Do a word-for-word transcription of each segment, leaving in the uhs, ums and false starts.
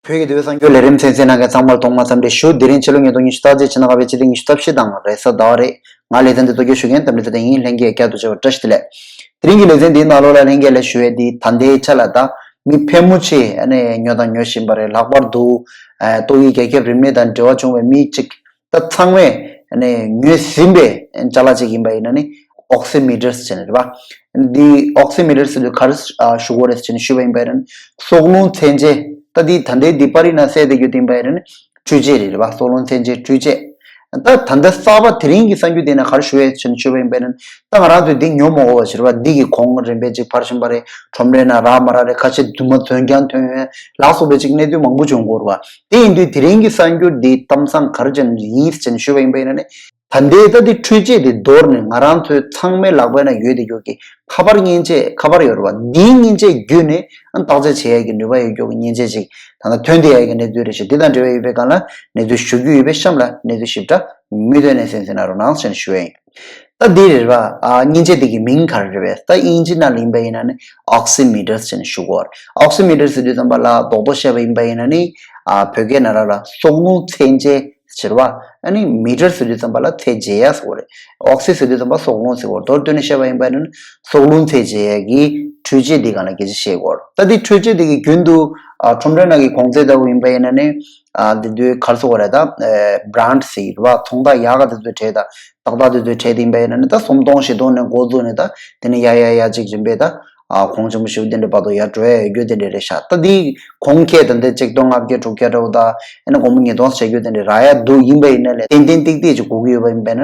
བོད་ཀྱི་དུས་བབ་གསར་འགྱུར་ལས་རིམ་གསན་མཁན་རྣམས་ཀྱི་ཚང་མར་ཐོག་མར་འཚམས་འདྲི་ཞུ། དེ་རིང་ཕྱི་ལོ་ཉིས་སྟོང་ཉི་ཤུ་རྩ་གཅིག་ཕྱི་ཟླ་ལྔ་པའི་ཕྱི་ཚེས་ཉི་ཤུ་རྩ་བཞི་དང་རེས་གཟའ་ཟླ་བ་རེད། ང་ལེ་ཚན་འདི་གཙོ་སྐྱོང་ཞུ་མཁན་འདེམས་ཐོན་ཚེ་བརྟན་ཡིན། ལྷན་རྒྱས་བསྐྱར་དུ་མཇལ་བར་བཀྲ་ཤིས་བདེ་ལེགས། དེ་རིང་གི་ལེ་ཚན་འདིའི་ནང་ལོགས་ལ་ལྷན་རྒྱས་ལ་ཞུ་ཡས་འདི་ད་ལྟའི་ཆ་ལ་ད་མི་ཕལ་མོ་ཆེ་ཨ་ནི་ཉོ་དང་ཉོ་བཞིན་པ་རེད། ལྷག་པར་དུ་ཨ་ཏོག་དབྱིབས་རྒྱ་ཁྱབ་རིམས་ནད་དང་འབྲེལ་བ་བྱུང་བའི་མི་གཅིག་ད་ཚང་མས་ཨ་ནི་ཉོས་ཟིན་པའི་ཅ་ལག་ཅིག་ཡིན་པ་ཡིན་ན་ནི་ཨོག་སི་མི་ཊར་ཟེར་ནས་རེད་པ། འདི་ཨོག་སི་མི་ཊར་ཟེར་དུས་ག་རེ་ཞུ་དགོས་རེད་ཟེར་ནས་ཞུས་པ་ཡིན་པ་ཡིན་ན་ནི་སྲོག་རླུང་ཚད་འཇལ། ད་འདི་ད་ལྟའི་འདི་པར་རིས་ནང་གསལ་བསྡད་རྒྱུ་དེ་ཡིན་པ་ཡིན་ན་ནི་འཕྲུལ་ཆས་རེད་པ། སྲོག་རླུང་ཚད་འཇལ་འཕྲུལ་ཆས། ད་ད་ལྟ་གསར་པ་དེ་རིང་གི་གསར་འགྱུར་དེ་ནས་ག་རེ་ཞུ་ཡས་ཟེར་ནས་ཞུས་པ་ཡིན་པ་ཡིན་ན་ནི་ད་ང་རང་ཚོས་འདི་ཉོ་མ་དགོས་པ་བྱས་རེད་པ། འདི་གི་གོང་རིམ་པས་ཅིག་འཕར་བཞིན་པ་རེད། ཁྲོམ་རའི་ནང་རག་མ་རག་རེད། ཁ་ཤས་རྫུན་མ་རྫུན་རྐྱང་ཐོན་ཡོད་ལ་སོགས་པའི་ཅིག་གནད་དོན་མང་པོ་བྱུང་གི་ཡོད་རེད་པ། དེ་ཡིན་དུས་དེ་རིང་གི་གསར་འགྱུར་འདི་གཏམ་བཟང་ག་རེ་ཅན་ཡིན་ཟེར་ནས་ཞུས་པ་ཡིན་པ་ཡིན་ན་ནི། ད་ལྟའི་ད་ལྟའི་འཕྲུལ་ཆས་དེ་འདོར་ནས་ང་རང་ཚོའི་ཚང་མའི་ལག་པའི་ནང་ཡོད་བསྡད་རྒྱུ་གི་ཁ་པར་མཉེན་ཆས། ཁ་པར་ཡོད་རེད་པ། འདིའི་མཉེན་ཆས་བརྒྱུད་ནས་ཨ་བརྟག་དཔྱད་བྱེད་ཡས་ཀྱི་ནུས་པ་ཡོད་རྒྱུ་གི་མཉེན་ཆས་ཅིག་ད་ལྟ་ཐོན་བསྡད་ཡས་ཀྱི་གནས་ཚུལ་རེད་ཤག་འདི་དང་འབྲེལ་བ་ཡོད་པའི་སྒང་ལ་གནས་ཚུལ་ཞུ་རྒྱུ་ཡོད་པས། གཤམ་ལ་གནས་ཚུལ་ཞིབ་ཕྲ་མུ་མཐུད་ནས་གསན་གཟིགས་གནང་རོགས་གནང་ཞེས་ཞུ་ཡས་ཡིན། ད་འདི་རེད་པ། ཨ་མཉེན་ཆས་དེ་གི་མིང་ག་རེ་རེད་པས། ད་དབྱིན་ཇི་ནང་ལ་ཡིན་པ་ཡིན་ན་ནི་ཨོག་སི་མི་ཊར་ཟེར་ནས་ཞུ་གི་ཡོད་རེད། ཨོག་སི་མི་ཊར་ཟེར་དུས་ཙམ་པ་ལ་རྡོག་རྡོག་བཤད་པ་ཡིན་པ་ཡིན་ན་ནི་ཨ་བོད་སྐད་ནང་ལ་ལ་སྲོག་རླུང་ཚད་འཇལ་ཟེར་བ། ཨ་ནི་མི་ཊར་ཟེར་དུས་ཙམ་པ་ལ་ཚད་འཇལ་ཡ་ཟེར་བ་རེད། ཨོག་སི་ཟེར་དུས་ཙམ་པ་སྲོག་རླུང་ཟེར་བ་རེད། མདོར་བསྡུས་ནས་བཤད་པ་ཡིན་པ་ཡིན་ན་ནི་སྲོག་རླུང་ཚད་འཇལ་ཡ་གི་འཕྲུལ་ཆས་འདི་སྒང་ལ་སྐད་ཆ་བཤད་གི་ཡོད་རེད། ད་འདི་འཕྲུལ་ཆས་འདི་གི་རྒྱུན་དུ་ཨ་ཁྲོམ་རའི་ནང་གི་གོང་ཚད་ལྟ་བུ་ཡིན་པ་ཡིན་ན་ནི་ཨ་འདི་དུས་ག་རེ་ཟེར་བ་རེད། ད་ཨ་བྷ་རན་ཌི་ཟེར་གི་རེད་པ། ཚོང་རྟགས་ཡག་ག་དེ་ཚོའི་གྲས་དང་ཏག་ཏག་དེ་ཚོའི་གྲས་དེ་ཡིན་པ་ཡིན་ན་ནི་ད་སུམ་སྟོང་བཞི་སྟོང་ནས་འགོ་བཙུགས་ནས་ད་དེ་ནས་ཡར་ཡར་ཡར་ཅིག་རིམ་པས་ད་ཨ་གོང་ཆེན་པོ་ཞེ་པོ་དེ་འདྲའི་བར་དུ་ཡར་འགྲོ་ཡ་ཡོད་རྒྱུ་དེ་འདྲ་རེད་ཤག་ད་འདི་གོང་ཁེ་ད་འདི་ཆིག་སྟོང་ལྔ་བརྒྱ་དྲུག་བརྒྱ་འདྲ་བོ་ད་ཨ་ནི་སྒོར་མོ་ཉིས་སྟོང་བྱེད་རྒྱུ་དེ་འདྲ་རག་ཡ་འདུག་ཡིན་པ་ཡིན་ན་ལས་ཏན་ཏན་ཏིག་ཏིག་ཅིག་དགོས་ཀྱི་ཡོད་པ་ཡིན་པས་ན་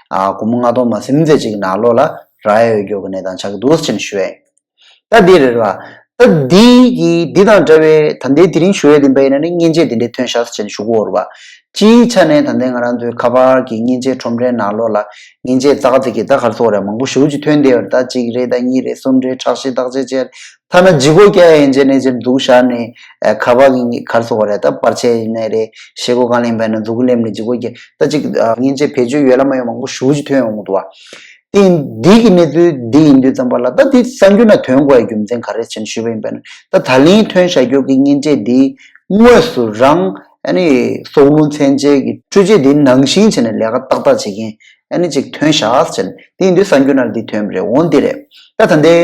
ཨ་སྒོར་མོ་ལྔ་སྟོང་མ་ཟིན་ཙམ་ཅིག་ནང་ལོགས་ལ་རག་ཡ་ཡོད་རྒྱུ་གི་གནས་སྟངས་ཆགས་ཀྱི་འདུག་ཅེས་ཞུ་ཡ་ཡིན། ད་འདི་རེད་བ། ད་འདི་གི་འདི་དང་འདྲ་བའི་ད་ལྟའི་དེ་རིང་ཞུ་ཡས་དེ་འབའ་ཡིན་ན་ནི་མཉེན་ཆས་དེ་འདྲའི་ཐོན་ཤག་ཟེར་ནས་ཞུ་གི་ཡོད་རེད་བ། སྤྱིའི་ཆ་ནས་ད་ལྟའི་ང་རང་ཚོའི་ཁ་པར་གྱི་མཉེན་ཆས་ཁྲོམ་རའི་ནང་ལོགས་ལ་མཉེན་ཆས་ཙག་ཙིག་གི་ད་ག་རེ་ཟེར་དགོས་རེད། མང་པོ་ཞེ་པོ་ཅིག་ཐོན་བསྡད་ཡོད་རེད། ད་གཅིག་རེད། ད་གཉིས་རེད། གསུམ་རེད། ཁྲག་ཤེད་བརྟག་དཔྱད་བྱས། ཐ་ན་ལྗིད་ཁོག་རྒྱག་ཡ་ཡིན་ཟེར་ནས་ཅིག་འཛུགས་བཞག་ནས་ཨ་ཁ་པར་གྱི་ག་རེ་ཟེར་དགོས་རེད། ད་པར་ཆས་ཡིན་ནའི་རེད། ཞེ་པོ་གང་ལ་ཡིན་པ་ཡིན་ན་འཛུགས་ཀྱི་སླེབས་ནས་ལྗིད་ཁོག་རྒྱག་ད་ཅིག་ཨ་མཉེན་ཆས་བེད་སྤྱོད་ཡོད་ལ་མ་ཡོད་མང་པོ་ཞེ་པོ་ཅིག་ཐོན་ཡོང་གི་འདུག་བ། དེ་འདི་གི་གནས་ཚུལ་འདི་ཡིན་དུས་ཙམ་པ་ལ་ད་འདི་གསར་འགྱུར་ནང་ཐོན་དགོས་ཡ་རྒྱུ་མཚན་ག་རེ་ཟེར་ནས་ཞུས་པ་ཡིན་པ་ན་ད་ད་ལན་ཐོན་བཞག་རྒྱུ་གི་མཉེན་ཆས་འདི་དངོས་སུ་རང་ཨ་ནི་སྲོག་རླུང་ཚད་འཇལ་གྱི་འཕྲུལ་ཆས་འདི་ནང་བཞིན་བྱས་ནས་ལས་ཀ་ཏག་ཏག་བྱེད་མཁན་ཨ་ནི་ཅིག་ཐོན་བཞག་ཟེར་ནས་འདི་ཡིན་དུས་གསར་འགྱུར་ནང་འདི་ཐོན་པ་རེད། འོ་འདི་རེད། ད་ད་ལྟའི་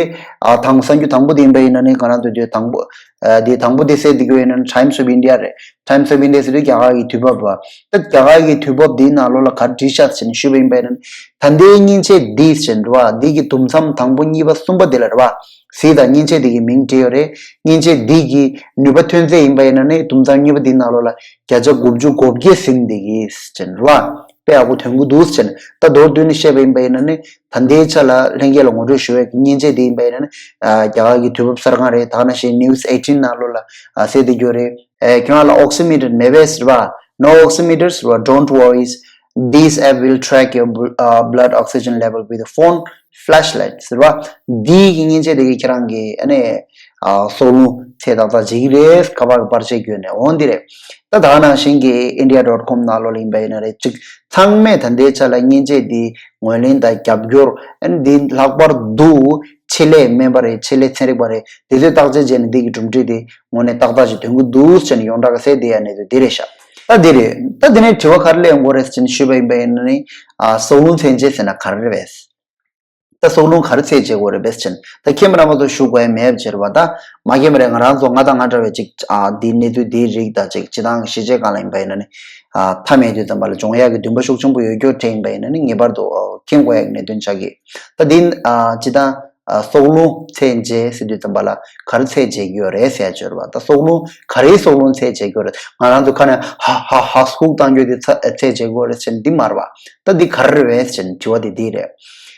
ཨ་དང་གསར་འགྱུར་དང་པོ་འདི་ཡིན་པ་ཡིན་ན་ནི་ང་རང་ཚོ་འདི་དང་པོ་ཨ་འདི་དང་པོ་འདི་གསལ་འདི་གོ་ཡིན་ན་ནི་Times of India་རེད། Times of India་ཟེར་དུས་རྒྱ་གར་གྱི་དུས་བབ་རེད་བ། ད་རྒྱ་གར་གྱི་དུས་བབ་འདིའི་ནང་ལོགས་ལ་ག་རེ་བྲིས་ཤག་ཟེར་ནས་ཞུས་པ་ཡིན་པ་ཡིན་ན། ད་ལྟའི་མཉེན་ཆས་འདི་ཟེར་འདྲ་བ་འདི་གི་དུམ་མཚམས་དང་པོ་གཉིས་པ་གསུམ་པ་འདི་ལ་རེད་བ། གཟིགས་དང་། མཉེན་ཆས་འདི་གི་མིང་བྲིས་ཡོད་རེད། མཉེན་ཆས་འདི་གི་ནུས་པ་ཐོན་ཚད་ཡིན་པ་ཡིན་ན་ནི་དུམ་མཚམས་གཉིས་པ་འདིའི་ནང་ལོགས་ལ་བརྒྱ་ཆ་དགུ་བཅུ་གོ་བརྒྱད་ཟིན་འདི་གི་ཟེར་འདྲ་བ། དཔེ་ཡག་པོ་ཐོན་གི་འདུག་ཟེར་ནས་ད་མདོར་བསྡུས་ནས་བཤད་པ་ཡིན་པ་ཡིན་ན་ནི་ད་ལྟའི་ཆ་ལ་ལྷན་རྒྱས་ལ་ངོ་སྤྲོད་ཞུ་བའི་མཉེན་ཆས་འདི་ཡིན་པ་ཡིན་ན་ནི་རྒྱ་གར་གྱི་དུས་བབ་གསར་ཁང་རེད། ད་ག་ནང་བཞིན་News eighteen་ནང་ལོགས་ལ་གསལ་བསྡད་ཡོད་རེད། ཨེ་ཁྱོད་རང་ལ་oximeter་མེད་པས་ཟེར་བ། No oximeter་ཟེར་བ། Don't worry, this app will track your bl- uh, blood oxygen level with a phone flashlight་ཟེར་བ། འདིའི་གི་མཉེན་ཆས་དེ་གིས་ཁྱེད་རང་གི་ཨ་ནི་ཨ་སྲོག་རླུང་ཚད་ཏག་ཏག་བྱེད་ཀྱི་རེད། ཁ་པར་གྱི་པར་ཆས་བརྒྱུད་ནས། འོ་འདི་རེད། ད་ད་ག་ནང་བཞིན་གྱི་India dot com་ནང་ལོགས་ལ་ཡིན་པ་ཡིན་ན་རེད། ཅིག་ཚང་མས་ད་ལྟའི་ཆ་ལ་མཉེན་ཆས་འདི་ངོས་ལེན་དང་རྒྱབ་སྐྱོར་ཨ་ནི་འདི་ལྷག་པར་དུ་ཆེད་ལས་སྨན་པ་རེད། ཆེད་ལས་ཚན་རིག་པ་རེད། དེ་ཚོས་བརྟག་དཔྱད་བྱས་ནས་འདི་གི་གྲུབ་འབྲས་དེ་དངོས་གནས་ཏག་ཏག་ཅིག་ཐོན་གྱི་འདུག་ཟེར་ནས་ཡོངས་གྲགས་ཀྱི་གསལ་བསྡད་ཡ་གནས་ཚུལ་འདི་རེད་ཤག་ད་འདི་རེད། ད་འདི་ནས་དྲི་བ་ག་རེ་སླེབས་ཡོང་གི་རེད་ཟེར་ནས་ཞུས་པ་ཡིན་པ་ཡིན་ན་ནི་ཨ་སྲོག་རླུང་ཚད་འཇལ་ཟེར་ན་ག་རེ་རེད་པས། ད་སྲོག་རླུང་ག་རེ་ཚད་འཇལ་དགོས་རེད་པས་ཟེར་ནས་ད་མཁྱེན་པ་རྣམ་པ་ཚོ་ཞུ་དགོས་ཡ་མེད་པ་བྱས་རེད་པ། ད་མ་མཁྱེན་པ་རེད། ང་རང་ཚོ་ང་དང་ང་འདྲ་བའི་ཅིག་ཨ་འདི་གནས་ཚུལ་འདིའི་རིགས་དང་ཅིག་སྤྱི་བཏང་གི་གཞིས་བྱེས་སྒང་ལ་ཡིན་པ་ཡིན་ན་ནི་ཨ་མཐའ་མེད་དུས་ཙམ་པ་ལ་སྦྱོང་ཡག་གི་འདུན་པ་ཤུགས་ཆེན་པོ་ཡོད་རྒྱུ་དེ་ཡིན་པ་ཡིན་ན་ནི་ངེས་པར་དུ་ཨ་མཁྱེན་དགོས་ཡག་གི་གནད་དོན་ཆགས་ཀྱི། ད་འདི་ཨ་སྤྱི་བཏང་ཨ་སྲོག་རླུང་ཚད་འཇལ་ཟེར་དུས་ཙམ་པ་ལ་ག་རེ་ཚད་འཇལ་གྱི་ཡོད་རེད་ཟེར་ཡ་ཅིག་ཡོད་རེད་པ། ད་སྲོག་རླུང་ག་རེའི་སྲོག་རླུང་ཚད་འཇལ་གྱི་ཡོད་རེད། ང་རང་ཚོ་ཁ་ནས་ཧ་ཧ་ཧ་ཧུག་བཏང་རྒྱུ་དེ་ཚ་ཚད་འཇལ་གྱི་ཡོད་རེད་ཟེར་འདི་མ་རེད་པ། ད་འདི་ག་རེ་རེད་པས་ཟེར་ནས་དྲི་བ་དེ་འདི་རེད།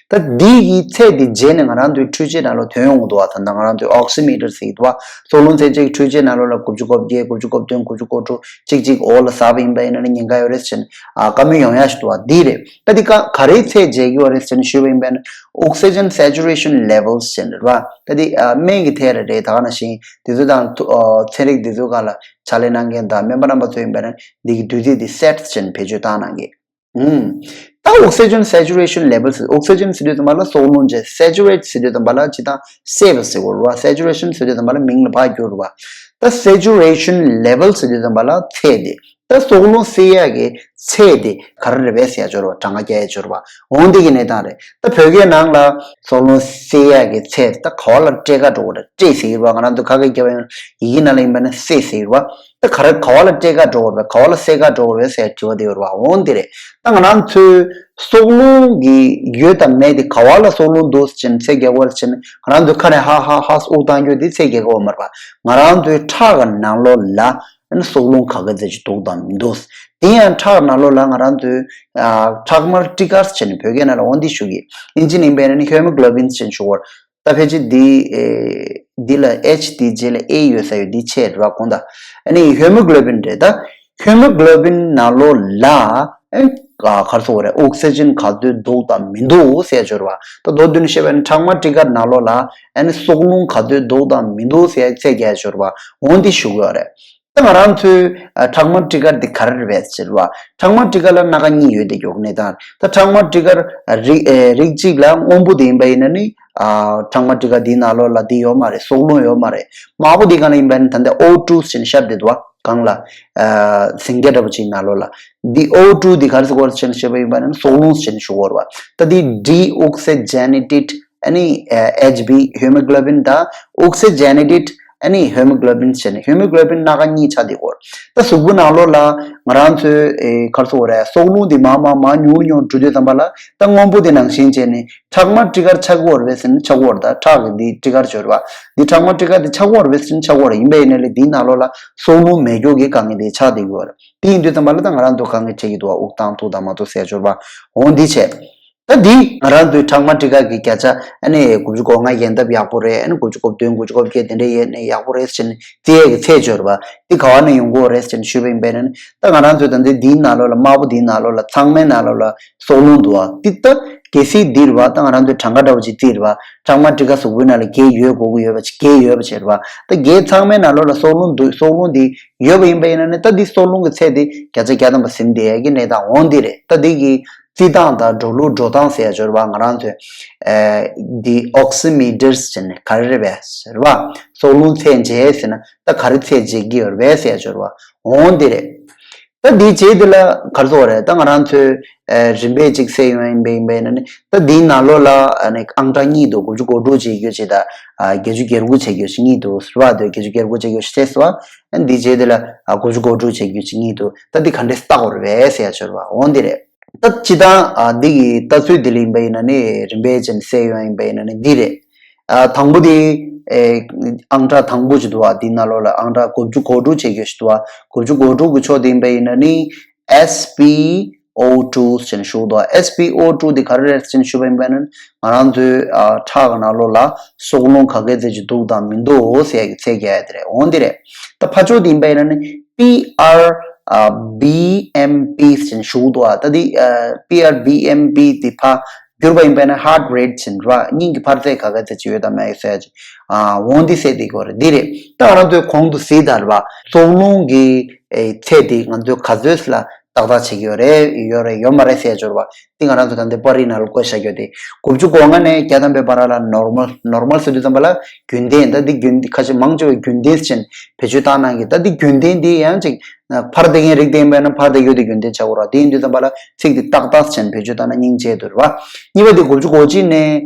ད་འདི་གི་ཚད་འདི་འཇལ་ནས་ང་རང་ཚོའི་འཕྲུལ་ཆས་ནང་ལ་ཐོན་ཡོང་གི་འདུག་བ། ད་ལྟ་ང་རང་ཚོའི་ཨོག་སི་མི་ཊར་ཟེར་གྱི་འདུག་བ། སྲོག་རླུང་ཚད་འཇལ་གྱི་འཕྲུལ་ཆས་ནང་ལོགས་ལ་དགུ་བཅུ་གོ་བརྒྱད། དགུ་བཅུ་གོ་བདུན། དགུ་བཅུ་གོ་དྲུག་གཅིག་གཅིག་འོག་ལ་ཟགས་པ་ཡིན་པ་ཡིན་ན་ནི་ཉེན་ཁ་ཡོད་རེད་ཟེར་ནས་ཨ་བཀའ་མོལ་ཡོང་ཡ་ཞིག་འདུག་བ། འདི་རེད། ད་འདི་ཀ་ག་རེའི་ཚད་འཇལ་གྱི་ཡོད་རེད་ཟེར་ནས་ཞུས་པ་ཡིན་པ་ཡིན་ན། Oxygen saturation levels་ཟེར་ནས་རེད་བ། ད་འདི་ཨ་སྨན་གྱི་ཐད་ལ་རེད། ད་ག་ནང་བཞིན་དེ་ཚོ་དང་ཐུ་ཨ་ཚན་རིག་དེ་ཚོའི་སྒང་ལ་ཕྱག་ལས་གནང་མཁན་དང་སྨན་པ་རྣམ་པ་ཚོ་ཡིན་པ་ན་འདི་གི་དུས་ཚིགས་འདི་སེཊ་བྱས་ནས་བེད་སྤྱོད་བཏང་གནང་གི། ཨུམ། ད་oxygen saturation levels, oxygen་ཟེར་དུས་ཙམ་པ་ལ་སྲོག་རླུང་བྱས། saturate་ཟེར་དུས་ཙམ་པ་ལ་ཇི་ལྟར་གསལ་བ་ཟེར་དགོས་རེད་བ། saturation་ཟེར་དུས་ཙམ་པ་ལ་མིང་ལ་ཕར་བསྒྱུར་བ། ད་saturation level ཟེར་དུས་ཙམ་པ་ལ་ཚད་དེ། ད་སྲོག་རླུང་བསད་ཡག་གི་ཚད་དེ་ག་རེ་རེད་པས་ཟེར་ཡ་འབྱོར་བ། གྲངས་ཀ་རྒྱག་ཡ་འབྱོར་བ། འོང་འདི་གི་གནས་སྟངས་རེད། ད་བོད་སྐད་ནང་ལ་སྲོག་རླུང་བསད་ཡག་གི་ཚད་དེ་ད་ག་བ་ལ་སྤྲད་ག་འགྲོ་དགོས་རེད། སྤྲད་ཟེར་གྱི་རེད་བ། ང་རང་ཚོ་ཁ་སྐད་རྒྱབ་པ་ཡིན་ན་ཡི་གེ་ནང་ལ་ཡིན་པ་ན་བསད་ཟེར་གྱི་རེད་བ། ད་ག་རེ་ག་བ་ལ་སྤྲད་ག་འགྲོ་དགོས་རེད་པས། ག་བ་ལ་བསད་ག་འགྲོ་དགོས་རེད་པས་ཟེར་དྲི་བ་དེ་ཡོད་རེད་བ། འོང་འདི་རེད། ད་ང་རང་ཚོའི་སྲོག་རླུང་གི་ཡོད་དང་མེད་དེ་ག་བ་ལ་སྲོག་རླུང་འདུག་ཟེར་ནས་ཚད་རྒྱག་དགོས་རེད་ཟེར་ནས་ང་རང་ཚོའི་ཁ་ནས་ཧ་ཧ་ཧ་དབུགས་བཏང་རྒྱུ་དེ་ཚད་རྒྱག་གི་ཡོད་མ་རེད་བ། ང་རང་ཚོའི་ཁྲག་གི་ནང་ལོགས་ལ་ཨ་ནི་སྲོག་རླུང་ག་ག་ཚད་ཅིག་འདུག་དང་མི་འདུག་དེ་ཡང་ཁྲག་ནང་ལོགས་ལ་ང་རང་ཚོའི་ཨ་ཁྲག་དམར་སྤྲི་དཀར་བྱས་ནས་བོད་སྐད་ནང་ལ་འོ་འདི་ཞུ་གི། དབྱིན་ཇི་ནས་ཡིན་པས་ན་ཧེ་མོ་གྷི་ལོ་བིན་བྱས་ནས་ཞུ་དགོས་རེད། ད་ཕལ་ཆེར་འདི་ཨེ་འདི་ལ་H དེའི་རྗེས་ལ་A ཡོད་ས་ཡོད། འདི་ཆད་རེད་བ། གོང་ད་ཨ་ནི་ཧེ་མོ་གྷི་ལོ་བིན་རེད། ད་ཧེ་མོ་གྷི་ལོ་བིན་ནང་ལོགས་ལ་ཨེ་ག་ག་རེ་ཟེར་དགོས་རེད། ཨོག་སི་ཇན་ག་ཚོད་འདུག་དང་མི་འདུག་ཟེར་ཡ་འབྱོར་བ། ད་མདོར་བསྡུས་ནས་བཤད་པ་ཡིན་ན་ཁྲག་དམར་སྤྲི་དཀར་ནང་ལོགས་ལ་ཨ་ནི་སྲོག་རླུང་ག་ཚོད་འདུག་དང་མི་འདུག་ཟེར་ཡ་ཚད་རྒྱག་ཡ་འབྱོར་བ། འོ་འདི་ཞུ་གི་ཡོད་རེད། ད་ང་རང་ཚོའི་ཨ་ཁྲག་དམར་སྤྲི་དཀར་འདི་ག་རེ་རེད་ཟེར་བ། ཁྲག་དམར་སྤྲི་དཀར་ལ་སྣ་ཁ་གཉིས་ཡོད་དེ་མགྱོགས་གནས་སྟངས། ད་ཁྲག་དམར་སྤྲི་དཀར་རིགས་ཨེ་རིགས་གཅིག་ལ་སྔོན་པོ་དེ་ཡིན་པ་ཡིན་ན་ནི་ཨ་ཁྲག་དམར་སྤྲི་དཀར་འདིའི་ནང་ལོགས་ལ་འདི་ཡོད་མ་རེད། སྲོག་རླུང་ཡོད་མ་རེད། དམར་པོ་འདི་གང་ལ་ཡིན་པ་ཡིན་ན་ད་འདི་ཨོ་ཊུ་ཟེར་ནས་ཤར་བསྡད་འདུག་བ། གང་ལ་ཨ་སེང་གེ་འདྲ་པོ་ཅིག་ནང་ལོགས་ལ། འདི་ཨོ་ཊུ་འདི་ག་རེ་ཟེར་དགོས་རེད་ཟེར་ནས་བཤད་པ་ཡིན་པ་ཡིན་ན་སྲོག་རླུང་ཟེར་ནས་ཞུ་དགོས་རེད་བ། ད་འདི་ཌི་ཨོག་སི་ཇེ་ནེ་ཊེཌ་ཨ་ནི་ཨེ་ཨེཆ་བི་ཧེ་མོ་གྷི་ལོ་བིན་དང་ཨོག་སི་ཇེ་ནེ་ཊེཌ་ཨ་ནི་ཧེ་མོ་གྷི་ལོ་བིན་བྱས་ནས་ཧེ་མོ་གྷི་ལོ་བིན་སྣ་ཁ་གཉིས་ཆགས་བསྡད་ཡོད་རེད། ད་གཟུགས་པོ་ནང་ལོགས་ལ་ང་རང་ཚོའི་ཨེ་ག་རེ་ཟེར་དགོས་རེད། སྲོག་རླུང་འདི་མར་མར་མར་ཉུང་ཉུང་འགྲོ་དུས་ཙམ་པ་ལ་ད་སྔོན་པོ་འདི་ནང་བཞིན་བྱས་ནས་ཁྲག་དམར་སྤྲི་དཀར་ཆགས་ཀྱི་ཡོད་རེད་པས་ཟེར་ན་ཆགས་ཀྱི་ཡོད་རེད། ད་ཁྲག་གི་འདི་སྤྲི་དཀར་ཅིག་ཡོད་རེད་བ། འདི་ཁྲག་དམར་སྤྲི་དཀར་འདི་ཆགས་ཀྱི་ཡོད་རེད་པས་ཟེར་ན་ཆགས་ཀྱི་ཡོད་རེད། ཡིན་པ་ཡིན་ན་ལས་འདིའི་ནང་ལོགས་ལ་སྲོག་རླུང་མེད་མཁན་གྱི་དཀའ་ངལ་དེ་ཆགས་བསྡད་ཡོད་རེད། དེ་ཡིན་དུས་ཙམ་པ་ལ་ད་ང་རང་ཚོ་དཀའ་ངལ་འཕྲད་ཀྱི་འདུག་བ། དབུགས་བཏང་ཐུབ་དང་མ་ཐུབ་ཟེར་ཡ་འབྱོར་བ། འོང་འདི་བྱས། ད་འདི་ང་རང་ཚོའི་ཁྲག་དམར་སྤྲི་དཀར་གྱི་བརྒྱ་ཆ་ཨ་ནི་དགུ་བཅུ་གོ་ལྔ་ཡན་འདབ་ཡག་པོ་རེད། ཨ་ནི་དགུ་བཅུ་གོ་བདུན་དགུ་བཅུ་གོ་བརྒྱད་དེ་འདྲ་ཡོད་ནས་ཡག་པོ་རེད་ཟེར་ནས་བརྩི་ཡས་ཀྱི་ཚད་འབྱོར་བ་འདི་ག་བ་ནས་ཡོང་གི་ཡོད་རེད་ཟེར་ནས་ཞུས་པ་ཡིན་པས་ན། ད་ང་རང་ཚོའི་ད་འདི་འདིའི་ནང་ལོགས་ལ་དམར་པོ་འདིའི་ནང་ལོགས་ལ་ཚང་མའི་ནང་ལོགས་ལ་སྲོག་རླུང་འདུག་བ། འདི་ད་གལ་སྲིད་འདིར་བ་ད་ང་རང་ཚོའི་གྲངས་ཀ་འདྲ་བོ་ཅིག་བརྩིས་རེད་བ། ཁྲག་དམར་སྤྲི་དཀར་གཟུགས་པོའི་ནང་ལ་བརྒྱད་ཡོད་དགོས་ཀྱི་ཡོད་པ་ཅིག་བརྒྱད་ཡོད་པ་བྱས་རེད་བ། ད་བརྒྱད་ཚང་མའི་ནང་ལོགས་ལ་སྲོག་རླུང་འདུག་སྲོག་རླུང་འདི་ཡོད་པ་ཡིན་པ་ཡིན་ན་ནི་ད་འདི་སྲོག་རླུང་གི་ཚད་དེ་བརྒྱ་ཆ་བརྒྱ་ཐམ་པ་ཟིན་བསྡད་ཡ་གི་གནས་སྟངས་འོང་འདི་རེད། ད་འདི་གི་བརྩི་སྟངས་དང་འགྲོ་ལུགས་འགྲོ་སྟངས་ཟེར་ཡ་འབྱོར་བ་ང་རང་ཚོས་ཨེ་འདི་ཨོག་སི་མི་ཊར་ཟེར་ནས་ག་རེ་རེད་པས་ཟེར་བ། སྲོག་རླུང་ཚད་འཇལ་ཟེར་ན་ད་ག་རེ་ཚད་འཇལ་གྱི་ཡོད་རེད་པས་ཟེར་ཡ་འབྱོར་བ་འོང་འདི་རེད། ད་འདིའི་རྗེས་འདི་ལ་ག་རེ་ཟེར་དགོས་རེད། ད་ང་རང་ཚོས་ཨེ་རིམ་པས་ཅིག་བསད་ཡོང་ཡིན་པ་ཡིན་པ་ཡིན་ན་ནི་ད་འདིའི་ནང་ལོགས་ལ་ཨ་ནི་ཨང་གྲངས་གཉིས་འདུག་དགུ་བཅུ་གོ་དྲུག་བྱེད་རྒྱུ་ཅིག་དང་ཨ་བརྒྱད་ཅུ་གྱ་དགུ་བྱེད་རྒྱུ་ཅིག་གཉིས་འདུག་ཟེར་བ། འདུག་བརྒྱད་ཅུ་གྱ་དགུ་བྱེད་རྒྱུ་ཞིག་བྱས་ཟེར་བ། ཨ་འདིའི་རྗེས་འདི་ལ་ཨ་དགུ་བཅུ་གོ་དྲུག་བྱེད་རྒྱུ་ཅིག་གཉིས་འདུག་ད་འདི་ག་འདྲས་བཏགས་དགོས་རེད་པས་ཟེར་ཡ་འབྱོར་བ་འོང་འདི་རེད། ད་སྤྱིར་བཏང་ཨ་འདི་གི་ལྟ་ཚུལ་འདི་ལ་ཡིན་པ་ཡིན་ན་ནི་རིམ་པས་ཅིག་བསད་ཡོང་ཡིན་པ་ཡིན་ན་ནི་འདི་རེད། ཨ་དང་པོ་དེ་ཨེ་ཨང་གྲངས་དང་པོ་ཅིག་འདུག་བ། དེའི་ནང་ལོགས་ལ་ཨང་གྲངས་དགུ་བཅུ་གོ་དྲུག་བྱེད་རྒྱུ་ཞིག་འདུག་བ། དགུ་བཅུ་གོ་དྲུག་གི་ཕྱོགས་དེ་ཡིན་པ་ཡིན་ན་ནི་ཨེས་པི་ཨོ་ཊུ་ཟེར་ནས་ཞུ་གི་འདུག་བ། ཨེས་པི་ཨོ་ཊུ་དེ་ག་རེ་རེད་ཟེར་ནས་ཞུས་པ་ཡིན་པ་ཡིན་ན་ང་རང་ཚོའི་ཨ་ཁྲག་གི་ནང་ལོགས་ལ་སྲོག་རླུང་ག་གེ་ཙམ་ཅིག་འདུག་དང་མི་འདུག་ཟེར་ཡ་གི་ཚད་རྒྱག་ཡ་དེ་རེད། འོང་དེ་རེད། ད་ཕར་ཕྱོགས་དེ་ཡིན་པ་ཡིན་ན་ནི་པི་ཨར་ཨ་བི་ཨེམ་པི་ཟེར་ནས་ཞུ་གི་འདུག་བ། ད་དེ་ཨ་པི་ཨར་བི་ཨེམ་པི་དེ་ཕར་བསྒྱུར་བ་ཡིན་པ་ན་ཧཱར་ཊི་རེ་ཊི་ཟེར་ར། སྙིང་གི་འཕར་ཚད་ག་ག་ཚད་ཅིག་ཡོད་དམ་མེད་ཟེར་ཅིག་ཨ་འོང་འདི་ཟེར་དེ་གོ་རེད། འདི་རེད། ད་ང་རང་ཚོས་གོང་དུ་གཟིགས་དང་རེད་བ། སྲོག་རླུང་གི་ཨེ་ཚད་དེ་ང་ཚོས་ག་ཚོད་ལ་ཏག་ཏག་བྱེད་ཀྱི་ཡོད་རེད་ཡོད་རེད་ཡོད་མ་རེད་ཟེར་འབྱོར་བ། འདི་ང་རང་ཚོ་ད་འདི་པར་རིས་ནང་ལ་བཀོད་བཞག་རྒྱུ་དེ་དགུ་བཅུ་གོ་ལྔ་ནས་བརྒྱ་ཐམ་པའི་བར་ལ་ནོར་མལ། ནོར་མལ་ཟེར་དུས་ཙམ་པ་ལ་རྒྱུན་ལྡན། ད་འདི་རྒྱུན་ཁ་ཤས་མང་ཆེ་བས་རྒྱུན་ལྡན་ཟེར་བེད་སྤྱོད་བཏང་གནང་གི། ད་འདི་རྒྱུན་ལྡན་འདི་ཡང་ཅིག་འཕར་བསྡད་མཁན་རིགས་དེ་ཡིན་པ་ན་འཕར་བསྡད་རྒྱུ་དེ་རྒྱུན་ལྡན་ཆགས་ཀྱི་རེད། དེ་ཡིན་དུས་ཙམ་པ་ལ་ཚིག་འདི་ཏག་ཏག་བྱས་ནས་བེད་སྤྱོད་བཏང་ན་སྙིང་རྗེ་འདུག་རེད་བ། གཉིས་པ་འདི་དགུ་བཅུ་གོ་གཅིག་ནས་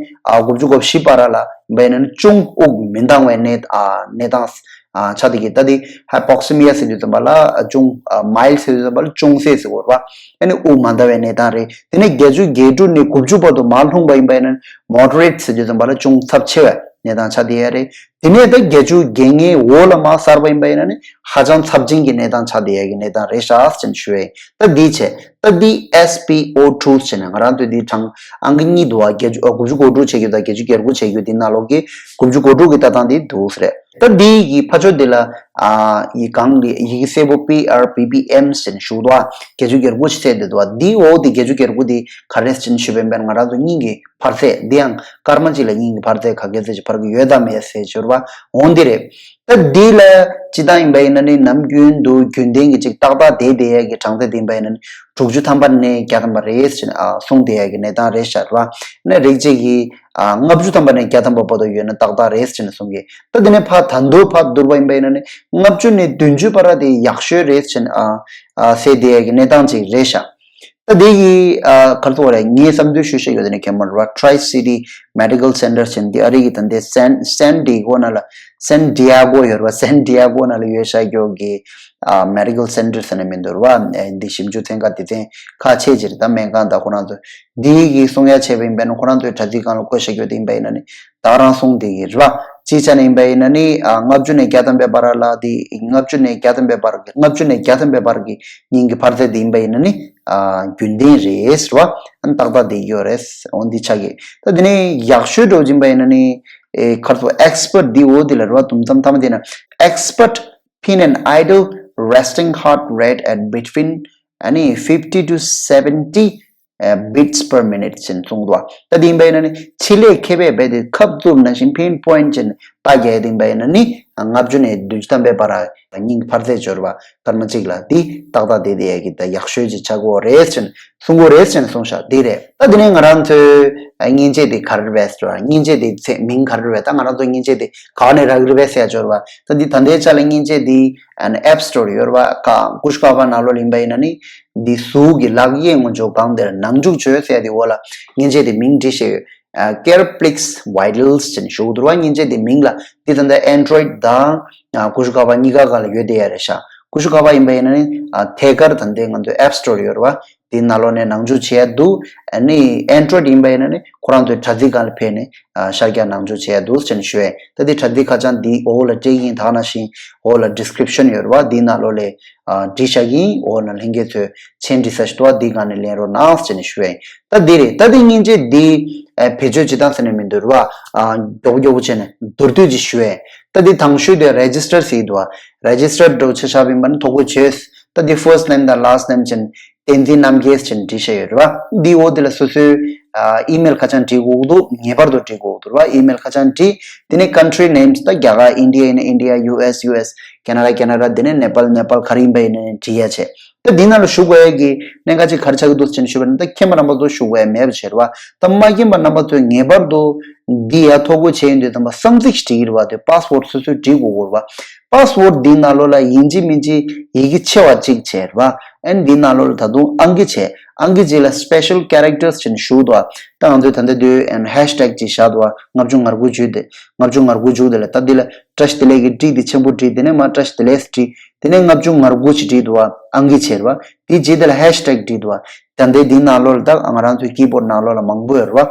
ཨ་དགུ་བཅུ་གོ་བཞི་བར་ལ་ཡིན་པ་ཡིན་ན་ཅུང་དབུགས་མི་འདང་བའི་གནས་ཨ་གནས་སྟངས་ཨ་ཆགས་བསྡད་ཀྱི། ད་འདི་ཧའི་པོག་སི་མི་ཡ་ཟེར་དུས་ཙམ་པ་ལ་ཅུང་ཨ་མའིལ་ཌི་ཟེར་དུས་ཙམ་པ་ལ་ཅུང་ཟད་ཟེར་དགོས་རེད་བ། ཨ་ནི་དབུགས་མ་འདང་བའི་གནས་སྟངས་རེད། དེ་ནས་བརྒྱད་ཅུ་གྱ་དྲུག་ནས་དགུ་བཅུ་བར་དུ་མར་ལྷུང་བ་ཡིན་པ་ཡིན་ན་མོ་ཌི་རེཊ་ཟེར་དུས་ཙམ་པ་ལ་ཅུང་ཚབས་ཆེ་བའི་གནས་སྟངས་ཆགས་བསྡད་ཡ་རེད། དེ་ནས་ད་བརྒྱད་ཅུ་གྱ་ལྔའི་འོག་ལ་མར་གསར་པ་ཡིན་པ་ཡིན་ན་ནི་ཧ་ཅང་ཚབས་ཆེན་གྱི་གནས་སྟངས་ཆགས་བསྡད་ཡ་གི་གནས་སྟངས་རེད་ཤག་ཟེར་ནས་ཞུ་ཡ་ཡིན། ད་འདི་བྱས། ད་འདི་ཨེས་པི་ཨོ་ཊུ་ཟེར་ནས་ང་རང་ཚོས་འདི་གྲངས་ཨང་ཀི་གཉིས་འདུག་བ། བརྒྱད་ཅུ་ཨ་དགུ་བཅུ་གོ་དྲུག་བྱེད་རྒྱུ་དང་བརྒྱད་ཅུ་གྱ་དགུ་བྱེད་རྒྱུ་འདི་ནང་ལོགས་ཀྱི་དགུ་བཅུ་གོ་དྲུག་གི་ལྟ་སྟངས་འདི་འདུག་ཟེར། ད་འདི་གི་ཕ་ཕྱོགས་འདི་ལ་ཨ་ཡི་གང་ལི་ཡི་གེ་སེར་པོ་པི་ཨར་བི་བི་ཨེམ་ཟེར་ནས་ཞུ་འདུག་བ། བརྒྱད་ཅུ་གྱ་དགུ་ཟེར་འདི་འདུག་བ། འདི་འོག་འདི་བརྒྱད་ཅུ་གྱ་དགུ་འདི་ག་རེ་ཟེར་ནས་ཞུས་པ་ཡིན་པ་ན་ང་རང་ཚོ་སྙིང་གི་འཕར་ཚད། འདི་ཡང་སྐར་མ་གཅིག་ལ་སྙིང་གི་འཕར་ཚད་ག་གེ་ཙམ་ཞིག་འཕར་གྱི་ཡོད་དམ་མེད་ཟེར་འབྱོར་བ་འོང་འདི་རེད། ད་འདི་ལ་སྤྱིར་བཏང་ཡིན་པ་ཡིན་ན་ནི་ནམ་རྒྱུན་དུ་རྒྱུན་ལྡན་གྱི་ཅིག་ཏག་ཏག་བསྡད་བསྡད་ཡས་ཀྱི་གྲངས་ཚད་འདི་ཡིན་པ་ཡིན་ན་ནི་དྲུག་ཅུ་ཐམ་པ་ནས་བརྒྱ་ཐམ་པ་རེད་ཟེར་ནས་ཨ་གསུངས་བསྡད་ཡས་ཀྱི་གནས་སྟངས་རེད་ཤག་རེད་བ། ནི་རིགས་གཅིག་གིས་ཨ་ལྔ་བཅུ་ཐམ་པ་ནས་བརྒྱ་ཐམ་པ་བར་དུ་ཡོད་ན་ཏག་ཏག་རེད་ཟེར་ནས་གསུངས་ཀྱི། ད་འདི་ནས་ཕར་ད་དུང་ཕར་བསྡུར་བ་ཡིན་པ་ཡིན་ན་ནི་ ལྔ་བཅུ་ནས་བདུན་ཅུ་བར་དེ་ཡག་ཤོས་རེད་ཟེར་ནས་ཨ་ཨ་ཟེར་བསྡད་ཡ་གི་གནས་སྟངས་ཅིག་རེད་ཤག་ད་དེ་གི་ཨ་ག་རེ་ཟེར་དགོས་རེད། ངས་བསམ་ཚུལ་ཞུ་བཤད་ཡོད་དེ་ནས་ཁེ་མོ་ར་Tri City Medical Center ཟེར་ནས་འདི་ཨ་རི་གི་ད་ལྟའི་San San Diego ནང་ལ། San Diego ཡོད་རེད་བ། San Diego ནང་ལ་ཡོད་ཤག་གི་ཨ་Medical Center ཟེར་ནས་མི་འདུག་ར་བ། ཨ་འདི་ཞིབ་འཇུག་ཚན་ཁག་དེ་ཚན་ཁག་ཆེ་ཅིག་རེད། ད་སྨན་ཁང་དང་ཁོ་རང་ཚོ་འདི་གི་གསུང་ཡ་བྱས་པ་ཡིན་པས་ན་ཁོ་རང་ཚོའི་དྲ་ཚིགས་སྒང་ལ་བཀོད་བཞག་ཡོད་དེ་ཡིན་པ་ཡིན་ན་ནི་ད་རང་གསུང་དེ་གི་རེད་བ། སྤྱིའི་ཆ་ནས་ཡིན་པ་ཡིན་ན་ནི་ཨ་ལྔ་བཅུ་ནས་བརྒྱ་ཐམ་པའི་བར་ལ་དེ་ལྔ་བཅུ་ནས་བརྒྱ་ཐམ་པའི་བར་གྱི་ལྔ་བཅུ་ནས་བརྒྱ་ཐམ་པའི་བར་གྱི་སྙིང་གི་འཕར་ཚད་དེ་ཡིན་པ་ཡིན་ན་ནི་ཨ་རྒྱུན་ལྡན་རེད་ཟེར་བ། ཨ་ནི་ཏག་ཏག་དེ་ཡོད་རེད། འོ་འདི་ཆགས་ཀྱི། ད་དེ་ནས་ཡག་ཤོས་འགྲོ་བཞིན་པ་ཡིན་ན་ནི་ཨེ་ག་རེ་ཟེར་expert འདི་འོ་འདི་ལ་རེད་བ། དུམ་མཚམས་ཐ་མ་དེ་ན་expert pin an ideal resting heart rate at between ཨ་ནི་fifty to seventy beats per minute ཅེས་གསུངས་འདུག་ད་དེ་ཡིན་པ་ཡིན་ན་ནི་ཆེད་ལས་མཁས་པས་རྦད་དེ་ཁབ་བཙུམ་ནང་བཞིན་pin point ཅེས་ལྟ་རྒྱག་ཡ་དེ་ཡིན་པ་ཡིན་ན་ནི་ལྔ་བཅུ་ནས་བདུན་ཅུ་ཐམ་པའི་བར་སྙིང་འཕར་ཚད་འབྱོར་བ་སྐར་མ་གཅིག་ལ་འདི་ཏག་ཏག་བསྡད་བསྡད་ཡ་གི་ད་ཡག་ཤོས་ཅིག་ཆགས་ཀྱི་ཡོད་རེད་ཅེས་གསུང་གི་ཡོད་རེད་ཅེས་གསུངས་ཤག་འདི་རེད། ད་དེ་ནས་ང་རང་ཚོའི་མཉེན་ཆས་དེ་ག་རེ་རེད་ཟེར་བ། མཉེན་ཆས་དེ་ཚེ་མིང་ག་རེ་རེད། ད་ང་རང་ཚོ་མཉེན་ཆས་དེ་ག་ནས་རག་གི་རེད་ཟེར་ཡ་འབྱོར་བ། ད་འདི་ད་ལྟའི་ཆ་ལ་མཉེན་ཆས་འདི་App Store ཡོད་རེད་བ། ཀ་ཀུ་ཤུ་ཀ་པ་ནང་ལོགས་ལ་ཡིན་པ་ཡིན་ན་ནི། འདི་གཟུགས་ཀྱི་ལག་གཡས་ངོས་ཕྱོགས་སྒང་དེར་ནང་འཇུག་བྱོས་ཟེར་ཡ་དེ་འོག་ལ་མཉེན་ཆས་དེ་མིང་བྲིས་བཞག་ཡོད། ཨ་Careplex Vitals ཅེས་ཞུ་གི་འདུག་ར་བ། མཉེན་ཆས་དེ་མིང་ལ་འདི་ད་ལྟ་Android དང་ཨ་ཀུ་ཤུ་ཀ་པ་གཉིས་ཀ་སྒང་ལ་ཡོད་བསྡད་ཡ་རེད་ཤག་ཀུ་ཤུ་ཀ་པ་ཡིན་པ་ཡིན་ན་ནི་ཨ་ཐད་ཀར་ད་ལྟའི་ང་ཚོའི་App Store ཡོད་རེད་བ། དེའི་ནང་ལོགས་ནས་ནང་འཇུག་བྱེད་ཡ་འདུག་ཨ་ནི་Android ཡིན་པ་ཡིན་ན་ནི་ཁོ་རང་ཚོའི་དྲ་ཚིགས་སྒང་ལ་ཕེབས་ནས་ཨ་ཤར་རྒྱག་ནང་འཇུག་བྱེད་ཡ་འདུག་ཅེས་ཞུ་ཡ་ཡིན། ད་འདི་དྲ་ཚིགས་ཁ་བྱང་འདི་འོག་ལ་སྤྲད་ཀྱི་ཡིན། ད་ག་ནང་བཞིན་འོག་ལ་description ཡོད་རེད་བ། འདིའི་ནང་ལོགས་ལ་ཨ་བྲིས་བཞག་གི་ཡིན། འོག་ན་ལྷན་རྒྱས་ཚོས་མཆན་བྲིས་ས་ཞིག་འདུག་བ། འདི་སྒང་ནས་ལེན་རོགས་གནང་ཟེར་ནས་ཞུ་ཡ་ཡིན། ད་འདི་རེད། ད་འདི་མཉེན་ཆས་འདི་ཨ་བེད་སྤྱོད་བྱེད་སྟངས་ཟེར་ནས་མི་འདུག་ར་བ། ཨ་མགྱོགས་པོ་མགྱོགས་པོ་བྱས་ནས་མདོར་བསྡུས་ཅིག་ཞུ་ཡ་ཡིན། ད་འདི་དང་ཤོས་དེ་register ཟེར་གྱི་འདུག་བ། register འདྲ་བོ་ཆ་བཞག་པ་ཡིན་པ་ན་དོ་ཁུར་བྱོས། ད་འདི་first name དང་last name ཅེས་བསྟན་འཛིན་རྣམ་རྒྱལ་ཅེས་བྲིས་བཞག་ཡོད་རེད་བ། འདི་འོག་འདི་ལ་སོ་སོའི་ཨ་email ཁ་བྱང་བྲིས་དགོས་ཀྱི་འདུག་ངེས་པར་དུ་བྲིས་དགོས་ཀྱི་འདུག་ར་བ། email ཁ་བྱང་བྲིས། དེ་ནས་country names ད་རྒྱ་གར། India ཡིན་ན་India, US US, Canada Canada, དེ་ནས་Nepal Nepal ག་རེ་ཡིན་པ་ཡིན་ན་བྲིས་ཡ་བྱས། ད་འདི་ནང་ལ་ཞུགས་དགོས་ཡ་གི་གནད་འགག་ཅིག་ག་རེ་ཆགས་ཀྱི་འདུག་ཅེས་ཞུས་པ་ན། ད་མཁྱེན་པ་རྣམ་པ་ཚོ་ཞུགས་དགོས་ཡ་མེད་པ་བྱས་རེད་བ། ད་མ་མཁྱེན་པ་རྣམ་པ་ཚོས་ངེས་པར་དུ་འདི་ཡ་ཐོ་འགོད་བྱས་ཡོང་དུས་ཙམ་པ་གསང་ཚིག་ཅིག་བྲིས་ཀྱི་རེད་བ། དེ་password སོ་སོས་བྲིས་དགོས་ཀྱི་རེད་བ། password འདིའི་ནང་ལོགས་ལ་ཡིན་གཅིག་མིན་གཅིག་ཡི་གེ་ཆེ་བ་གཅིག་བྱས་རེད་བ། ཨན་འདིའི་ནང་ལོགས་ལ་ད་དུང་ཨང་ཀི་བྱས། ཨང་ཀི་གཅིག་ལ་special characters ཅེས་ཞུགས་འདུག་ད་ང་ཚོས་ད་ལྟ་དུས་ཨན་hashtag ཅིག་བཞག་འདུག་ལྔ་བཅུ་ང་དགུ་བཅུ་དེ། ལྔ་བཅུ་ང་དགུ་བཅུ་དེ་ལ་ད་འདི་ལ་བཀྲ་ཤིས་བདེ་ལེགས་ཀྱི་བྲིས་དེ་ཆེན་པོ་བྲིས། དེ་ནས་མར་བཀྲ་ཤིས་བདེ་ལེགས་བྲིས། དེ་ནས་ལྔ་བཅུ་ང་དགུ་ཅིག་བྲིས་འདུག་ཨང་ཀི་བྱས་རེད་བ། དེའི་རྗེས་དེ་ལ་hashtag བྲིས་འདུག་ད་ལྟའི་འདིའི་ནང་ལོགས་ལ་ད་ང་རང་ཚོའི་keyboard ནང་ལོགས་ལ་མང་པོ་ཡོད་རེད་བ།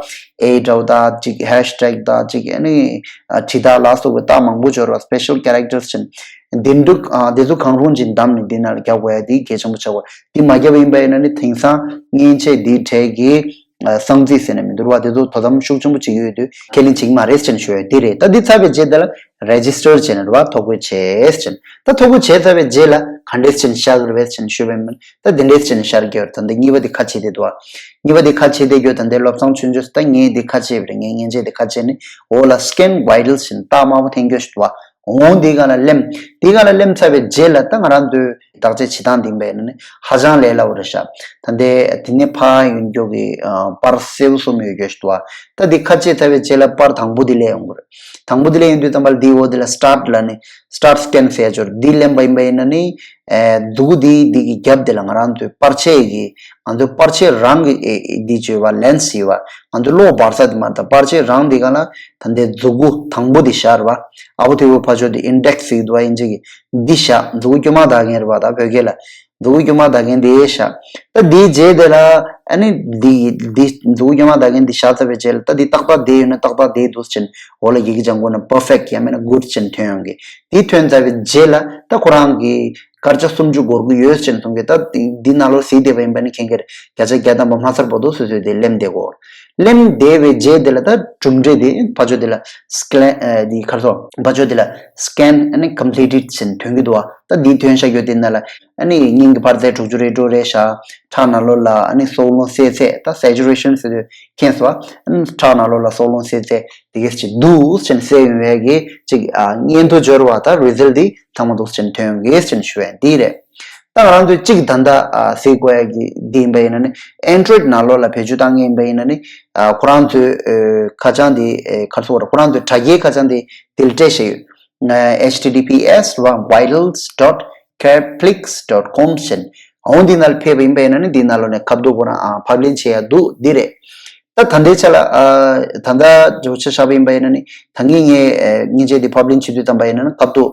ཨེ་འདྲ་བོ་ད་ཅིག་hashtag ད་ཅིག་ཨ་ནི་ཨ་བྲིས་རྟགས་ལ་སོགས་པའི་རྟགས་མང་པོ་ཡོད་རེད་བ། special characters ཅེས་འདི་འདུག་ཨ་དེ་ཚོ་གང་རུང་ཅིག་བདམས་ནས་འདི་ནང་ལ་རྒྱག་དགོས་ཡ་དེ་གལ་ཆེན་པོ་ཆགས་པ། འདི་མ་བརྒྱབ་པ་ཡིན་པ་ཡིན་ན་ནི་དེང་སང་མཉེན་ཆས་འདིའི་གྲས་ཀྱི་ཨ་གསང་ཚིག་ཟེར་ནས་མི་འདུག་བ། དེ་ཚོ་དོ་དམ་ཤུགས་ཆེན་པོ་བྱེད་ཀྱི་ཡོད་དུས་ཁས་ལེན་བྱེད་ཀྱི་མ་རེད་ཅེས་ཞུ་ཡ་འདི་རེད། ད་འདི་ཚར་བའི་རྗེས་དེ་ལ་register ཅེས་ནས་རེད་བ། ཐོ་འགོད་བྱས་ཅེས། ད་ཐོ་འགོད་བྱས་ཚར་བའི་རྗེས་ལ་ག་འདྲས་ཅེས་བཞག་གི་རེད་ཅེས་ཞུས་པ་ཡིན་ན། ད་འདི་འདྲས་ཅེས་བཞག་གི་ཡོད་རེད། ད་འདི་གཉིས་པ་འདི་ཁ་ཕྱེ་བསྡད་འདུག་བ། གཉིས་པ་འདི་ཁ་ཕྱེ་བསྡད་རྒྱུ་ད་འདི་བློ་བཟང་ཆོས་འབྱོར། ད་ངས་འདི་ཁ་ཕྱེ་བ་རེད། ངས་མཉེན་ཆས་འདི་ཁ་ཕྱེ་ནས་འོག་ལ་scan vitals ཅེས་རྟགས་དམར་པོ་འཐེན་རྒྱུ་ཞིག་འདུག་བ། འོང་འདི་སྒང་ལ་ལེམ། འདི་སྒང་ལ་ལེམ་ཚར་བའི་རྗེས་ལ་ད་ང་རང་ཚོའི་བརྟག་དཔྱད་བྱེད་སྟངས་འདི་ཡིན་པ་ཡིན་ན་ནི་ཧ་ཅང་ལས་སླ་པོ་རེད་ཤག་ད་འདི་དེ་ནས་ཕར་ཡོང་རྒྱུ་གི་ཨ་པར་སེར་པོ་གསུམ་ཡོད་རྒྱུ་ཞིག་འདུག་བ། ད་འདི་ཁ་ཕྱེ་ཚར་བའི་རྗེས་ལ་པར་དང་པོ་འདི་སླེབས་ཡོང་གི་རེད། དང་པོ་འདི་སླེབས་ཡོང་དུས་ཙམ་པ་ལ་འདིའི་འོག་འདི་ལ་start ལབ་ནས་start scan ཟེར་ཡ་ཅིག་ཡོད་རེད། འདི་ལེམ་པ་ཡིན་པ་ཡིན་ན་ནི་ཨེ་མཛུ་གུ་འདི་འདི་གི་རྒྱབ་འདི་ལ་ང་རང་ཚོའི་པར་ཆས་ཀྱི་ང་ཚོའི་པར་ཆས་རང་གི་ཨེ་འདི་བརྗོད་པ་lens ཡོད་བ། ང་ཚོའི་གློག་འབར་ས་འདི་མ་གཏོགས་པར་ཆས་རང་འདི་ག་ལ་ད་ལྟའི་མཛུ་གུ་དང་པོ་འདི་ཤར་བ། ཨ་བོ་དེ་བོ་ཕ་ཆོ་འདི་index ཟེར་གྱི་འདུག་བ། དབྱིན་ཇི་གི་འདི་བཞག་མཛུ་གུ་དཀྱུས་མ་དག་མཁན་རེད་བ། ད་བོད་སྐད་ལ་མཛུ་གུ་དཀྱུས་མ་དག་མཁན་འདི་བཞག་ད་འདིའི་རྗེས་དེ་ལ་ཨ་ནི་འདི་འདི་མཛུ་གུ་དཀྱུས་མ་དག་མཁན་འདི་བཞག་ཚར་བའི་རྗེས་ལ་ད་འདི་ཏག་ཏག་བསྡད་ཡོད་ན་ཏག་ཏག་བསྡད་འདུག་ཅེས་འོག་ལ་ཡི་གེ་ལྗང་གུ་ནས་perfect ཡང་མིན་ན་good ཅེས་ཐོན་ཡོང་གི། འདི་ཐོན་ཚར་བའི་རྗེས་ལ་ད་ཁོ་རང་གི་སྐར་ཆ་སུམ་ཅུ་འགོར་གི་ཡོད་ཅེས་གསུང་གི། ད་འདི་འདི་ནང་ལོགས་གཟིགས་བསྡད་པ་ཡིན་པ་ནི་ཁྱེད་ཀྱིས་བརྒྱ་ཆ་བརྒྱ་ཐམ་པ་མ་ཚར་བར་དུ་སོ་སོས་དེ་ལེམ་བསྡད་དགོས། ལེམ་བསྡད་པའི་རྗེས་དེ་ལ་ད་གྲུབ་འབྲས་དེ་ཕ་ཆོ་དེ་ལ་scan ཨ་དེ་ག་རེ་ཟེར་ཕ་ཆོ་དེ་ལ་scan ཨ་ནི་completed ཅེས་ཐོན་གྱི་འདུག་བ། ད་འདི་ཐོན་བཞག་རྒྱུ་དེ་ནང་ལ་ཨ་ནི་སྙིང་གི་འཕར་ཚད་དྲུག་ཅུ་རེ་དྲུག་རེད་ཤག་ཁྲག་ནང་ལོགས་ལ་ཨ་ནི་སྲོག་རླུང་གསལ་ཚད་ད་saturation ཟེར་དུས་མཁྱེན་སོང་བ། ཨ་ནི་ཁྲག་ནང་ལོགས་ལ་སྲོག་རླུང་གསལ་ཚད་དེ་གས་ཅིག་འདུག་ཅེས་གསལ་ཡོང་བའི་གི་ཅིག་ཨ་སྙན་ཐོ་འབྱོར་བ། ད་result དེ་ཚང་མ་འདུག་ཅེས་ཐོན་ཡོང་གི་ཅེས་ཞུ་བ་འདི་རེད། ད་ང་རང་ཚོས་གཅིག་ད་ལྟ་ཨ་གཟིགས་དགོས་ཡ་གི་འདི་ཡིན་པ་ཡིན་ན་ནི་Android ནང་ལོགས་ལ་བེད་སྤྱོད་བཏང་མཁན་ཡིན་པ་ཡིན་ན་ནི་ཨ་ཁོ་རང་ཚོའི་ཨ་ཁ་བྱང་འདི་ཨ་ག་རེ་ཟེར་དགོས་རེད། ཁོ་རང་ཚོའི་དྲ་རྒྱའི་ཁ་བྱང་འདི་འདིར་སྤྲད་བཞག་ཡོད། H T T P S vitals dot careplix dot com ཟེར། འོ་འདི་ནང་ལ་ཕེབས་པ་ཡིན་པ་ཡིན་ན་ནི་འདི་ནང་ལོགས་ནས་ཁ་བསྡུ་ཁོ་རང་ཨ་ཕབ་ལེན་བྱེད་ཡ་འདུག་འདི་རེད། ད་ད་ལྟའི་ཆ་ལ་ཨ་ད་ལྟ་འཇོག་ཆ་བཞག་པ་ཡིན་པ་ཡིན་ན་ནི་ད་ངས་ངས་ཨ་མཉེན་ཆས་འདི་ཕབ་ལེན་བྱེད་དུས་ཙམ་པ་ཡིན་ན་ནི་ཁ་བསྡུ་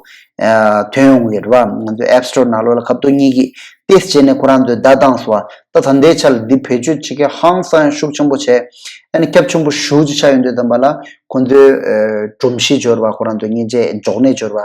ཨ་ཐོན་ཡོང་གི་རེད་བ། ང་ཚོའི་App Store ནང་ལོགས་ལ་ཁ་བསྡུ་གཉིས་ཀྱི་ཏེས་བྱས་ནས་ཁོ་རང་ཚོས་བརྡ་བཏང་སོང་བ། ད་ད་ལྟའི་ཆར་འདི་བེད་སྤྱོད་བྱེད་མཁན་ཧང་སང་ཤུགས་ཆེན་པོ་བྱས། ཨ་ནི་ཁྱབ་ཆེན་པོ་ཞེ་ཅིག་ཆགས་ཡོང་དུས་ཙམ་པ་ལ་ཁོང་ཚོའི་ཨ་སྒྲོམ་གཞི་འབྱོར་བ་ཁོ་རང་ཚོའི་མཉེན་ཆས་འཇོག་གནས་འབྱོར་བ་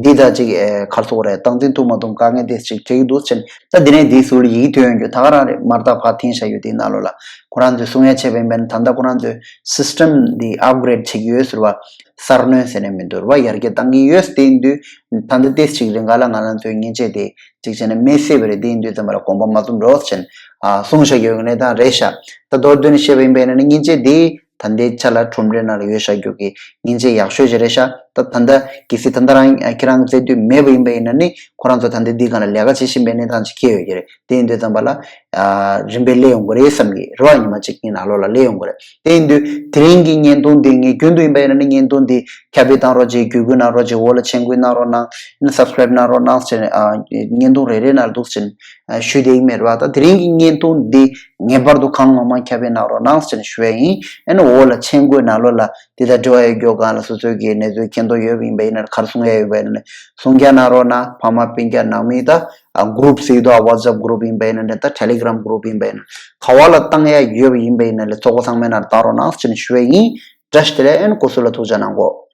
འདི་ད་ཅིག་ཨ་ག་རེ་ཟེར་དགོས་རེད། སྟངས་འཛིན་ཐུབ་མ་ཐུབ་དཀའ་ངལ་ཏེས་ཅིག་འཕྲད་ཀྱི་འདུག་ཟེར། ད་འདི་ནས་འདིའི་ཟུར་ལ་ཡི་གེ་ཐོན་ཡོང་རྒྱུ་ད་ག་རང་རེད། མར་ད་ཕར་འཐེན་བཞག་ཡོད། དེའི་ནང་ལོགས་ལ་ཁོ་རང་ཚོས་གསུང་ཡ་བྱས་པ་ཡིན་པ་ཡིན་ན་ད་ལྟ་ཁོ་རང་ཚོའི་སི་སི་ཊེམ་འདི་ཨབ་གྷི་རེཌ་བྱེད་ཀྱི་ཡོད་ཟེར་བ། གསར་སྣོན་ཟེར་ནས་མི་འདུག་རེད་བ། ཡར་རྒྱས་བཏང་གི་ཡོད། དེ་ཡིན་དུས་ད་ལྟ་ཏེས་ཅིག་རིང་ག་ལ་ང་རང་ཚོའི་མཉེན་ཆས་དེ་གཅིག་བྱས་ན་མེ་བསྲེགས་པ་རེད། དེ་ཡིན་དུས་ཙམ་པ་ལ་གོམ་པ་མ་བཙུམ་རོགས་ཟེར་ནས་ཨ་གསུངས་བཞག་ཡོད་ཀྱི་གནས་སྟངས་རེད་ཤག་ད་མདོར་བསྡུས་ནས་བཤད་པ་ཡིན་པ་ཡིན་ན་ནི་མཉེན་ཆས་དེ་ད་ལྟའི་ཆ་ལ་ཁྲོམ་རའི་ནང་ལ་ཡོད་བཞག་རྒྱུ་གི་མཉེན་ཆས་ཡག་ཤོས་ཅིག་རེད་ཤག་ད་ད་ལྟ་གལ་སྲིད་ད་ལྟ་རང་ཨ་ཁྱེད་རང་རྩེད་དུས་མེད་པ་ཡིན་པ་ཡིན་ན་ནི་ཁོ་རང་ཚོ་ད་ལྟ་འདི་སྒང་ལ་ལས་ཀ་བྱེད་བཞིན་པའི་གནས་སྟངས་ཅིག་འཁེལ་ཡོད་ཀྱི་རེད། དེ་ཡིན་དུས་ཙམ་པ་ལ་ཨ་རིམ་པས་སླེབས་ཡོང་གི་རེད་བསམ་གྱི་རེད་བ། ཉི་མ་གཅིག་གཉིས་ནང་ལོགས་ལ་སླེབས་ཡོང་གི་རེད། དེ་ཡིན་དུས་དེ་རིང་གི་བརྙན་ཐུང་འདི་ངས་རྒྱུན་དུ་ཡིན་པ་ཡིན་ན་ནི་བརྙན་ཐུང་འདི་ཁྱབ་སྤེལ་བཏང་རོགས་བྱེད། བརྒྱུད་སྐུལ་གནང་རོགས་བྱེད། འོག་ལ་མཆན་འགོད་གནང་རོགས་གནང་། ཨ་ནི་སབ་སི་ཀ་རེབ་གནང་རོགས་གནང་ཟེར་ནས་ཨ་བརྙན་ཐུང་རེ་རེ་ནང་འདུག་ཟེར་ནས་ཨ་ཞུས་བསྡད་ཀྱི་མེད་རེད་བ། ད་དེ་རིང་གི་བརྙན་ཐུང་འདི་ངེས་པར་དུ་གང་མང་མང་ཁྱབ་སྤེལ་གནང་རོགས་གནང་ཟེར་ནས་ཞུ་ཡ་ཡིན། ཨ་ནི་འོག་ལ་མཆན་འགོད་ནང་ལོགས་ལ་འདི་ལྟར་འབྲེལ་བ་ཡོད་རྒྱུ་སྒང་ལ་སོ་སོའི་གི་གནས་ཚུལ་མཁྱེན་རྟོགས་ཡོད་པ་ཡིན་པ་ཡིན་ན་ག་རེ་གསུང་ཡ་ཡོད་པ་ཡིན་ན་ནི་གསུང་རྒྱག་གནང་རོགས་གནང་། ཕ་མ་སྤུན་ཀྱག་ནང་མི་ད་ཨ་གུ་རུབ་ཟེར་གྱི་འདུག་ཨ་ཝ་ཊི་སི་ཨེབ་གུ་རུབ་ཡིན་པ་ཡིན་ན་འདྲ། ད་ཊེ་ལི་གྷི་རམ་གུ་རུབ་ཡིན་པ་ཡིན་ན་ག་བ་ལ་བཏང་ཡ་ཡོད་པ་ཡིན་པ་ཡིན་ན་ལས་ཚོགས་པ་ཚང་མའི་ནང་བཏང་རོགས་གནང་ཟེར་ནས་ཞུ་བ་ཡིན། བཀྲ་ཤིས་བདེ་ལེགས། ཨེ་ནི་སྐུ་གཟུགས་ལ་ཐུགས་ཅག་གནང་གོ།